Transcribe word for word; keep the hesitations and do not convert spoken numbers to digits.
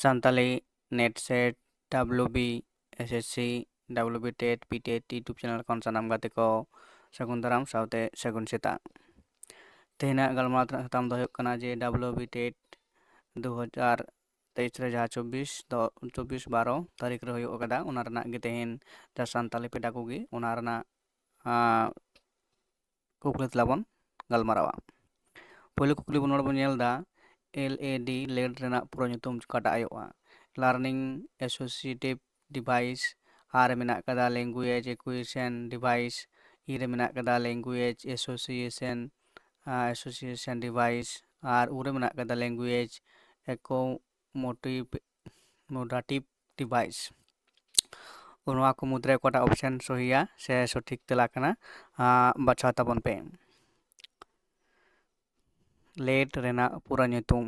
Santali NET SET, WB SSC, WB TET, PTET YouTube channel ᱠᱷᱚᱱ ᱥᱟᱱᱟᱢ ᱜᱟᱛᱮ ᱠᱚ ᱥᱟᱹᱜᱩᱱ ᱫᱟᱨᱟᱢ ᱥᱟᱶᱛᱮ ᱥᱟᱹᱜᱩᱱ ᱥᱮᱛᱟᱜ᱾ ᱛᱮᱦᱮᱧᱟᱜ ᱜᱟᱞᱢᱟᱨᱟᱣ ᱨᱮᱱᱟᱜ ᱥᱟᱛᱟᱢ ᱫᱚ ᱦᱩᱭᱩᱜ ᱠᱟᱱᱟ ᱡᱮ WB TET ᱫᱩ ᱦᱟᱡᱟᱨ ᱛᱮᱭᱤᱥ ᱨᱮ ᱡᱟᱦᱟᱸ ᱪᱚᱵᱵᱤᱥ ᱫᱚ, ᱪᱚᱵᱵᱤᱥ ᱵᱟᱨᱚ ᱛᱟᱹᱨᱤᱠᱷ ᱨᱮ ᱦᱩᱭᱩᱜ ᱠᱟᱱᱟ, ᱚᱱᱟ ᱨᱮᱱᱟᱜ ᱜᱮ ᱛᱮᱦᱮᱧ ᱡᱟᱦᱟᱸ ᱥᱟᱱᱛᱟᱞᱤ pedagogy, ᱚᱱᱟ ᱨᱮᱱᱟᱜ, ᱟᱸ, ᱠᱩᱠᱞᱤ ᱛᱮᱞᱟ ᱵᱚᱱ ᱜᱟᱞᱢᱟᱨᱟᱣᱟ᱾ ᱯᱳᱭᱞᱳ ᱠᱩᱠᱞᱤ ᱵᱚᱱ ᱱᱚᱰᱮ ᱵᱚᱱ ᱧᱮᱞ ᱮᱫᱟ, LAD, LAD ᱨᱮᱱᱟᱜ ᱯᱩᱨᱟᱹ ᱧᱩᱛᱩᱢ ᱚᱠᱟᱴᱟᱜ ᱦᱩᱭᱩᱜᱼᱟ? Learning Associative Device, R ᱨᱮ ᱢᱮᱱᱟᱜ ᱠᱟᱫᱟ Language Acquisition Device, E ᱨᱮ ᱢᱮᱱᱟᱜ ᱠᱟᱫᱟ Language Association, ᱟᱸ, Association Device, ᱟᱨ U ᱨᱮ ᱢᱮᱱᱟᱜ ᱠᱟᱫᱟ Language Accommodative, Modative Device᱾ ᱱᱚᱣᱟ ᱠᱚ ᱢᱩᱫᱽᱨᱮ ᱚᱠᱟᱴᱟᱜ option ᱥᱚᱦᱤᱭᱟ ᱥᱮ ᱥᱚᱴᱷᱤᱠ ᱛᱮᱞᱟ ᱠᱟᱱᱟ, ᱟᱸ, ᱵᱟᱪᱷᱟᱣ ᱛᱟᱵᱚᱱ ᱯᱮ᱾ LAD ᱨᱮᱱᱟᱜ ᱯᱩᱨᱟᱹ ᱧᱩᱛᱩᱢ᱾